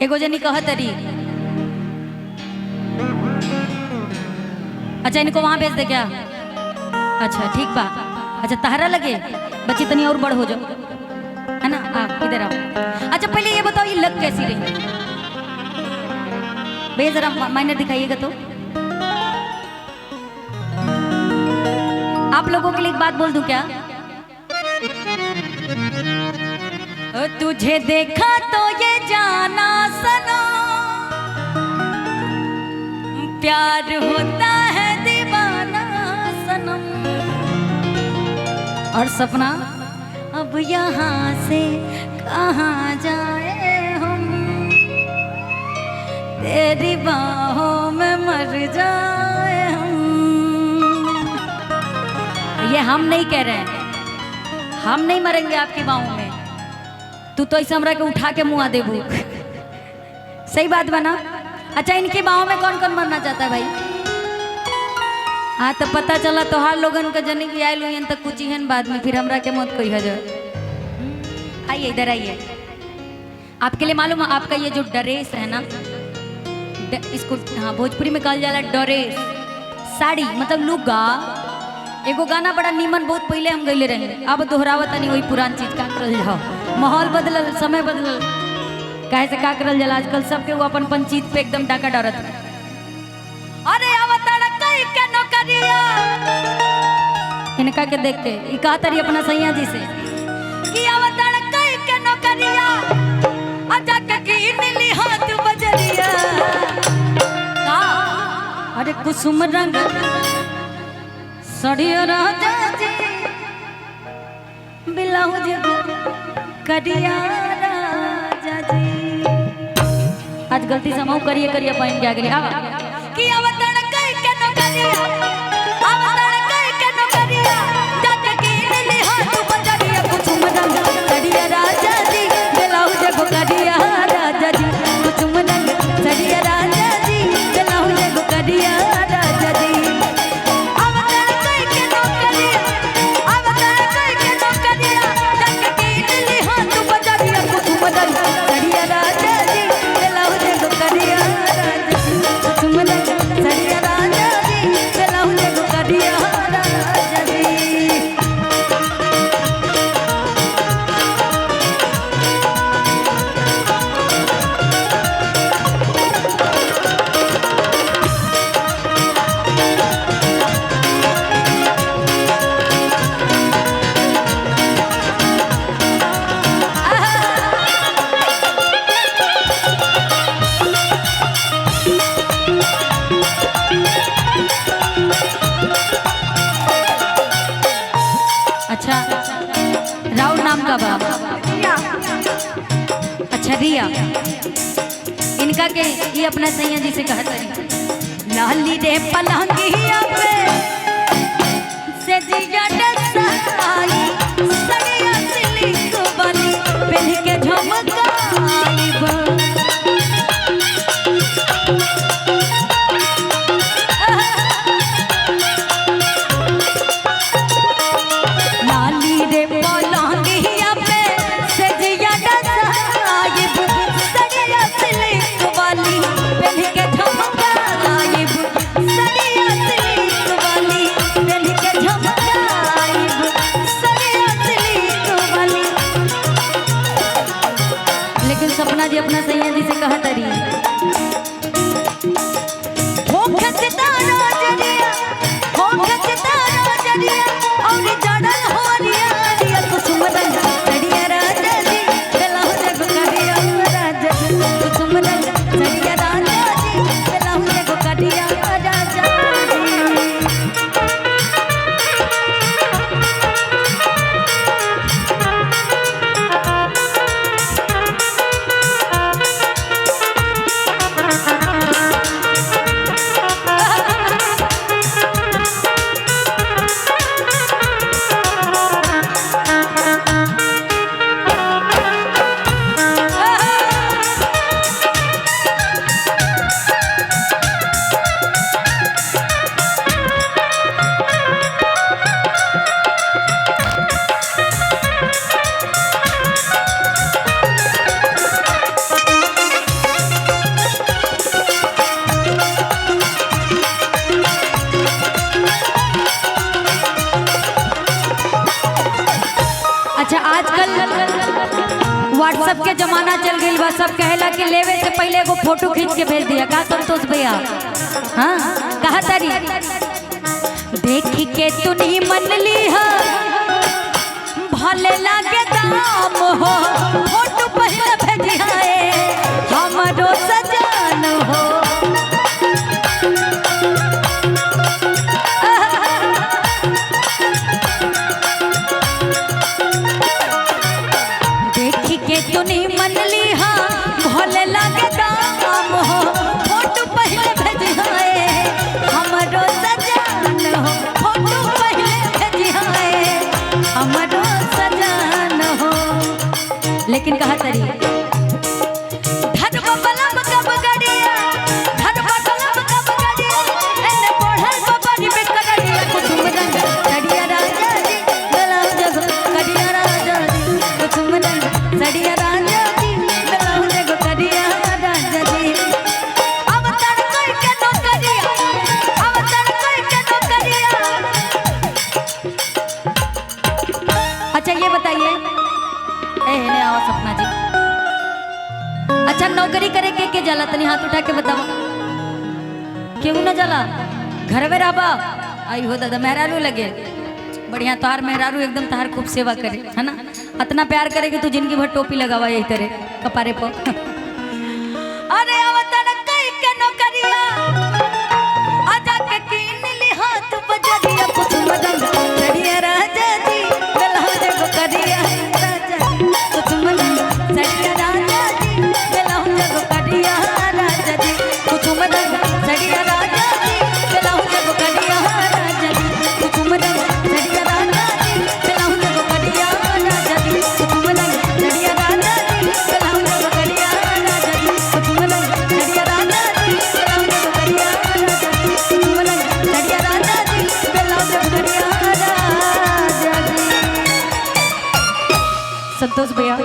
एगो जनी कहत रही, अच्छा इनको वहां भेज दे क्या? अच्छा ठीक बा। अच्छा तहरा लगे बच्ची तनी और बड़ हो जाओ, है ना? आ इधर आओ। अच्छा पहले ये बताओ ये लग कैसी रही? भैया जरा माइनर दिखाइएगा। तो आप लोगों के लिए एक बात बोल दूं क्या? तुझे देखा तो ये जाना सनम, प्यार होता है दीवाना सनम। और सपना अब यहाँ से कहाँ जाए हम, तेरी बाहों में मर जाए हम। ये हम नहीं कह रहे हैं, हम नहीं मरेंगे आपकी बाहों में। तू तो ऐसे हमरा के उठा के मुँह देबू। सही बात बना। अच्छा इनकी बाहों में कौन कौन मरना चाहता है भाई? हाँ तो पता चला तोहार लोगन का जनी की आयल हुई तक कुछ ही बाद में फिर हमरा के मौत कोई हजार। आइए इधर आइए। आपके लिए मालूम है आपका ये जो ड्रेस है ना, इसको हाँ भोजपुरी में कहल जाला ड्रेस, साड़ी मतलब लुगा। एगो गाना बड़ा नीमन बहुत पहले हम गईले रहे, अब दोहरावत नहीं वही पुरान चीज। का करल जाओ, माहौल बदलल, समय बदलल, काहे से का करल जाला आजकल सबके वो अपन अपन चीज पे एकदम डाका डरत। अरे अवतार कई के नौकरिया, इनका के देख के ई कहत रही अपना सैया जी से कि अवतार कई के नौकरिया, अजा के कीन ली हाथ बजरिया का। अरे कुसुम रंग सड़िया राजा जी, ब्लाउज करिया राजा जी। आज गलती से हम करिए करिए पहन के आ गए। आवा कि अवतरण कई के नौकरिया, अवतरण कई के नौकरिया, जाके कीन ली हाथ बजरिया। कुसुम रंग सड़िया राजा जी, ब्लाउज करिया राजा जी। कुसुम रंग सड़िया राजा जी, ब्लाउज करिया राजा जी। अवतरण कई के नौकरिया, अवतरण कई के नौकरिया, जाके कीन ली हाथ बजरिया। कुसुम रंग सड़िया राजा जी, ब्लाउज करिया राजा जी। कुसुम रंग सड़िया राजा जी, ब्लाउज करिया राजा जी। अच्छा राउर नाम का बाप? अच्छा रिया। इनका के ये अपना सैया जी से कहता है, लाली रे पलंगिया पे से जिया डसाई, सड़िया सिलिक वाली पहन के झमकाई बा। लाली रे पलंगिया पे से जिया डसाइब, सड़िया सिलिक वाली पहन के झमकाइब, सड़िया सिलिक वाली पहन के झमकाइब, सड़िया सिलिक वाली। लेकिन सपना जी अपना सैया जी से कहत रही, हो खचदारा जरिया, हो खचदारा जरिया, और जड़ल हो रिया रिया। कुसुम रंग सड़िया राजा जी, ब्लाउज करिया राजा जी। कुसुम रंग सड़िया राजा जी, ब्लाउज करिया राजा जी। जमाना चल गई बा, सब कहेला कि लेवे से पहले एगो फोटो खींच के भेज दिया। का संतोष भैया? हाँ, कहा तारी देख के तुनी मन ली भले लागे दाम हो, फोटो पहले भेजिए हमरो सजान हो। देख के तुनी मन ली भले लागे दाम हो, फोटो पहले भेजिए हमरो सजान हो, फोटो पहले भेजिए हमरो सजान हो। लेकिन कहा तरी धरबा बलम कब गड़िया, धरबा बलम कब गड़िया, एने पढ़ल बबरी में करड़िया, कुसुम रंग सड़िया राजा जी गलाव जगो कड़िया राजा जी, कुसुम रंग सड़िया राजा जी गलाव जगो कड़िया राजा जी। अब तड़कई के नौकरिया, अब तड़कई के नौकरिया। अच्छा ये बताइए, ए ने आओ सपना जी, अच्छा नौकरी करे के जाला? तनी हाथ उठा के बताओ, केहू ना जाला? घर में रहबा? आई हो दादा, मेहरारू लगे बढ़िया तोहार मेहरारू एकदम तहार खूब सेवा करे है ना, इतना प्यार करे कि तू जिंदगी भर टोपी लगावा यही तरह कपारे पर। अरे अवतन कई के नौकरिया आजा के कीन ली हाथ बजरिया, कुसुम रंग सड़िया राजा जी गलाव जगो करिया राजा जी, कुसुम रंग सड़िया राजा जी गलाव जगो करिया राजा जी, कुसुम रंग सड़िया राजा जी गलाव जगो करिया राजा जी, कुसुम रंग सड़िया राजा जी गलाव जगो करिया राजा जी, कुसुम रंग सड़िया राजा जी गलाव जगो करिया राजा जी, कुसुम रंग सड़िया राजा जी गलाव जगो करिया राजा जी, कुसुम रंग सड़िया राजा जी गलाव जगो करिया राजा जी। संतोष भैया।